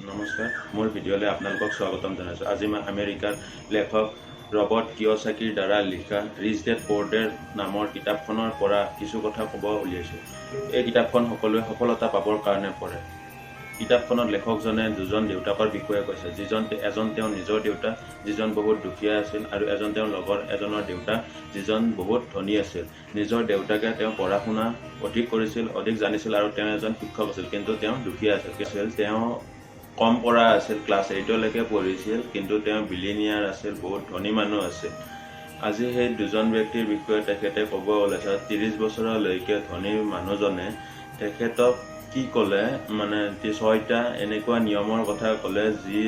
নমস্কাৰ, মোৰ ভিডিঅ'লৈ আপোনালোকক স্বাগতম জনাইছোঁ। আজি মই আমেৰিকাৰ লেখক ৰবাৰ্ট কিয়চাকিৰ দ্বাৰা লিখা ৰিচ ডেড প'ৰ ডেড নামৰ কিতাপখনৰ পৰা কিছু কথা ক'ব উলিয়াইছোঁ। এই কিতাপখন সকলোৱে সফলতা পাবৰ কাৰণে পঢ়ে। কিতাপখনত লেখকজনে দুজন দেউতাকৰ বিষয়ে কৈছে, যিজন এজন তেওঁৰ নিজৰ দেউতা, যিজন বহুত দুখীয়া আছিল, আৰু এজন তেওঁৰ লগৰ এজনৰ দেউতা, যিজন বহুত ধনী আছিল। নিজৰ দেউতাকে তেওঁ পঢ়া শুনা অধিক কৰিছিল, অধিক জানিছিল আৰু তেওঁ এজন শিক্ষক আছিল, কিন্তু তেওঁ দুখীয়া আছিল। তেওঁ কম পঢ়া আছিল, ক্লাছ 8লৈকে পঢ়িছিল, কিন্তু তেওঁ বিলিনিয়াৰ আছিল, বহুত ধনী মানুহ আছিল। আজি সেই দুজন ব্যক্তিৰ বিষয়ে তেখেতে ক'ব ওলাইছে। 30 বছৰলৈকে ধনী মানুহজনে তেখেতক কি ক'লে, মানে ছয়টা এনেকুৱা নিয়মৰ কথা ক'লে, যি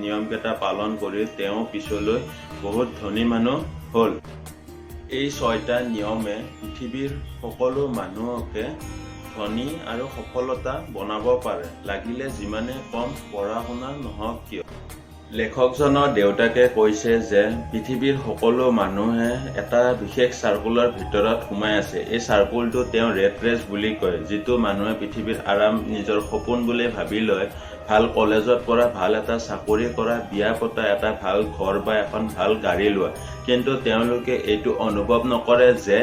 নিয়মকেইটা পালন কৰি তেওঁ পিছলৈ বহুত ধনী মানুহ হ'ল। এই ছয়টা নিয়মে পৃথিৱীৰ সকলো মানুহকে ধনী আৰু সফলতা বনাব পাৰে, লাগিলে যিমানে কম পঢ়া শুনা নহওক কিয়। লেখকজনৰ দেউতাকে কৈছে যে পৃথিৱীৰ সকলো মানুহে এটা বিশেষ চাৰ্কুলৰ ভিতৰত সোমাই আছে। এই চাৰ্কুলটো তেওঁ ৰেট ৰেচ বুলি কয়, যিটো মানুহে পৃথিৱীৰ আৰাম নিজৰ সপোন বুলি ভাবি লয়। ভাল কলেজত পঢ়া, ভাল এটা চাকৰি কৰা, বিয়া পতা, এটা ভাল ঘৰ বা এখন ভাল গাড়ী লোৱা। কিন্তু তেওঁলোকে এইটো অনুভৱ নকৰে যে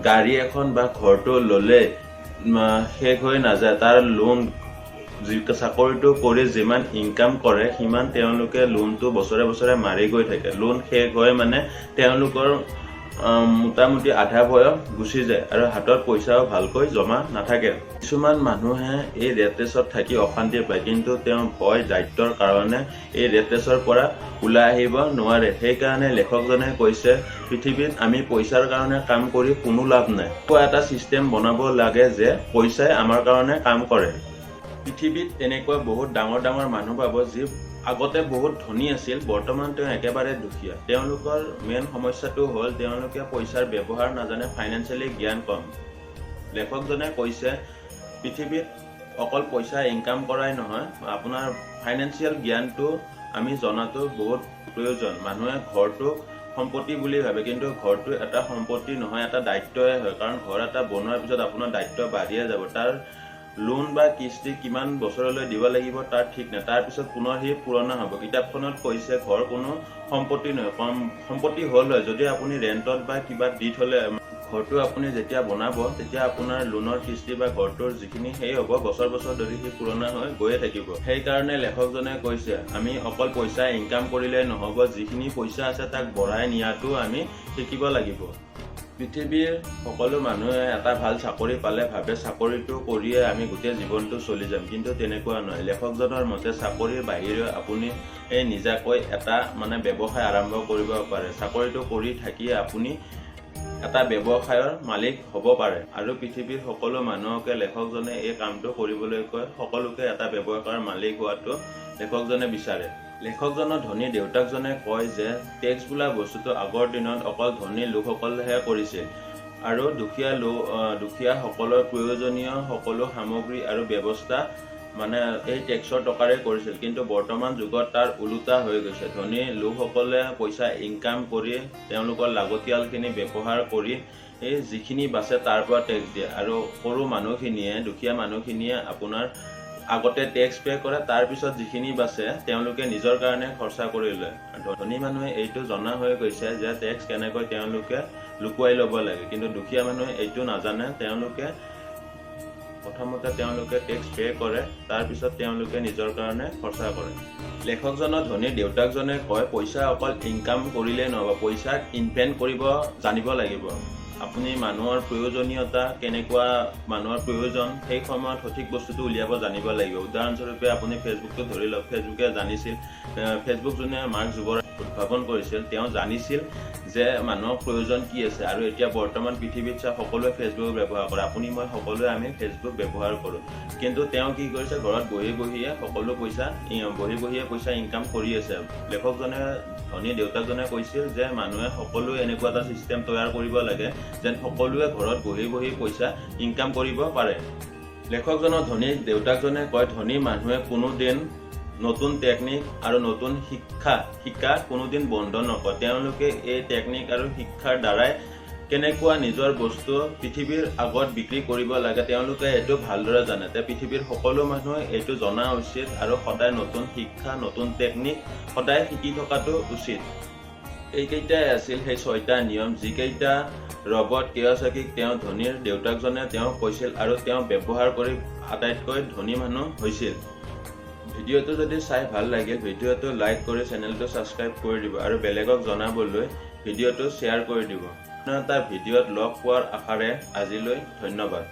গাড়ী এখন বা ঘৰটো ল'লে শেষ হৈ নাযায়। তাৰ লোন, যি চাকৰিটো কৰি যিমান ইনকাম কৰে, সিমান তেওঁলোকে লোনটো বছৰে বছৰে মাৰি গৈ থাকে। লোন শেষ হৈ মানে তেওঁলোকৰ মোটামুটি আধা বয়স গুচি যায় আৰু হাতত পইচাও ভালকৈ জমা নাথাকে। কিছুমান মানুহে এই ৰেট ৰেচত থাকি অশান্তি পায়, কিন্তু তেওঁ ভয় দায়িত্বৰ কাৰণে এই ৰেট ৰেচৰ পৰা ওলাই আহিব নোৱাৰে। সেইকাৰণে লেখকজনে কৈছে, পৃথিৱীত আমি পইচাৰ কাৰণে কাম কৰি কোনো লাভ নাই। এনেকুৱা এটা চিষ্টেম বনাব লাগে যে পইচাই আমাৰ কাৰণে কাম কৰে। পৃথিৱীত এনেকুৱা বহুত ডাঙৰ ডাঙৰ মানুহ পাব, যি আগতে বহুত ধনী আছিল, বৰ্তমান তেওঁ একেবাৰে দুখীয়া। তেওঁলোকৰ মেইন সমস্যাটো হ'ল তেওঁলোকে পইচাৰ ব্যৱহাৰ নাজানে, ফাইনেন্সিয়েলি জ্ঞান কম। লেখকজনে কৈছে, পৃথিৱীত অকল পইচা ইনকাম কৰাই নহয়, আপোনাৰ ফাইনেন্সিয়েল জ্ঞানটো আমি জনাটো বহুত প্ৰয়োজন। মানুহে ঘৰটোক সম্পত্তি বুলি ভাবে, কিন্তু ঘৰটো এটা সম্পত্তি নহয়, এটা দায়িত্বহে হয়। কাৰণ ঘৰ এটা বনোৱাৰ পিছত আপোনাৰ দায়িত্ব বাঢ়িয়ে যাব। তাৰ লোন বা কিস্তি কিমান বছৰলৈ দিব লাগিব তাৰ ঠিক নাই। তাৰপিছত পুনৰ সি পুৰণা হ'ব। কিতাপখনত কৈছে, ঘৰ কোনো সম্পত্তি নহয়। কম সম্পত্তি হ'ল হয় যদি আপুনি ৰেণ্টত বা কিবা দি থ'লে। ঘৰটো আপুনি যেতিয়া বনাব, তেতিয়া আপোনাৰ লোনৰ কিস্তি বা ঘৰটোৰ যিখিনি সেই হ'ব, বছৰ বছৰ ধৰি সি পুৰণা হৈ গৈয়ে থাকিব। সেইকাৰণে লেখকজনে কৈছে, আমি অকল পইচা ইনকাম কৰিলে নহ'ব, যিখিনি পইচা আছে তাক বঢ়াই নিয়াটো আমি শিকিব লাগিব। পৃথিৱীৰ সকলো মানুহে এটা ভাল চাকৰি পালে ভাবে চাকৰিটো কৰিয়ে আমি গোটেই জীৱনটো চলি যাম, কিন্তু তেনেকুৱা নহয়। লেখকজনৰ মতে চাকৰিৰ বাহিৰেও আপুনি এই নিজাকৈ এটা মানে ব্যৱসায় আৰম্ভ কৰিব পাৰে। চাকৰিটো কৰি থাকিয়ে আপুনি এটা ব্যৱসায়ৰ মালিক হ'ব পাৰে। আৰু পৃথিৱীৰ সকলো মানুহকে লেখকজনে এই কামটো কৰিবলৈ কয়। সকলোকে এটা ব্যৱসায়ৰ মালিক হোৱাটো লেখকজনে বিচাৰে। লেখকজনৰ ধনী দেউতাকজনে কয় যে টেক্স বোলা বস্তুটো আগৰ দিনত অকল ধনী লোকসকলেহে কৰিছিল আৰু দুখীয়া লোক দুখীয়াসকলৰ প্ৰয়োজনীয় সকলো সামগ্ৰী আৰু ব্যৱস্থা মানে এই টেক্সৰ টকাৰে কৰিছিল। কিন্তু বৰ্তমান যুগত তাৰ ওলোটা হৈ গৈছে। ধনী লোকসকলে পইচা ইনকাম কৰি তেওঁলোকৰ লাগতিয়ালখিনি ব্যৱহাৰ কৰি এই যিখিনি বাচে তাৰ পৰা টেক্স দিয়ে আৰু সৰু মানুহখিনিয়ে, দুখীয়া মানুহখিনিয়ে আপোনাৰ আগতে টেক্স পে' কৰে, তাৰপিছত যিখিনি বাচে তেওঁলোকে নিজৰ কাৰণে খৰচা কৰি লয়। ধনী মানুহে এইটো জনা হৈ গৈছে যে টেক্স কেনেকৈ তেওঁলোকে লুকুৱাই ল'ব লাগে, কিন্তু দুখীয়া মানুহে এইটো নাজানে। তেওঁলোকে প্ৰথমতে তেওঁলোকে টেক্স পে' কৰে, তাৰপিছত তেওঁলোকে নিজৰ কাৰণে খৰচা কৰে। লেখকজনৰ ধনী দেউতাকজনে কয়, পইচা অকল ইনকাম কৰিলেই নহ'ব, পইচাক ইনভেণ্ট কৰিব জানিব লাগিব। আপুনি মানুহৰ প্ৰয়োজনীয়তা কেনেকুৱা, মানুহৰ প্ৰয়োজন সেই সময়ত সঠিক বস্তুটো উলিয়াব জানিব লাগিব। উদাহৰণস্বৰূপে আপুনি ফেচবুকটো ধৰি লওক। ফেচবুকে জানিছিল, ফেচবুক যোনে মাৰ্ক জুবৰ উদ্ভাৱন কৰিছিল, তেওঁ জানিছিল যে মানুহৰ প্ৰয়োজন কি আছে। আৰু এতিয়া বৰ্তমান পৃথিৱীত চাওক, সকলোৱে ফেচবুক ব্যৱহাৰ কৰে। আপুনি, মই, সকলোৱে আমি ফেচবুক ব্যৱহাৰ কৰোঁ। কিন্তু তেওঁ কি কৰিছে? ঘৰত বহি বহিয়ে সকলো পইচা, বহি বহিয়ে পইচা ইনকাম কৰি আছে। লেখকজনে, ধনী দেউতাকজনে কৈছিল যে মানুহে সকলোৱে এনেকুৱা এটা চিষ্টেম তৈয়াৰ কৰিব লাগে যেন সকলোৱে ঘৰত বহি বহি পইচা ইনকাম কৰিব পাৰে। লেখকজনৰ ধনী দেউতাকজনে কয়, ধনী মানুহে কোনোদিন নতুন টেকনিক আৰু নতুন শিক্ষা শিকা কোনোদিন বন্ধ নকৰে। তেওঁলোকে এই টেকনিক আৰু শিক্ষাৰ দ্বাৰাই কেনেকুৱা নিজৰ বস্তু পৃথিৱীৰ আগত বিক্ৰী কৰিব লাগে, তেওঁলোকে এইটো ভালদৰে জানে। তে পৃথিৱীৰ সকলো মানুহে এইটো জনা উচিত আৰু সদায় নতুন শিক্ষা, নতুন টেকনিক সদায় শিকি থকাটো উচিত। এইকেইটাই আছিল সেই ছয়টা নিয়ম, যিকেইটা ৰবৰ্ট কিয়চাকিক তেওঁ ধনীৰ দেউতাকজনে তেওঁক কৈছিল আৰু তেওঁ ব্যৱহাৰ কৰি আটাইতকৈ ধনী মানুহ হৈছিল। ভিডিঅ'টো যদি চাই ভাল লাগিল, ভিডিঅ'টো লাইক কৰি চেনেলটো ছাবস্ক্ৰাইব কৰি দিব আৰু বেলেগক জনাবলৈ ভিডিঅ'টো শ্বেয়াৰ কৰি দিব। এটা ভিডিঅ'ত লগ পোৱাৰ আশাৰে আজিলৈ ধন্যবাদ।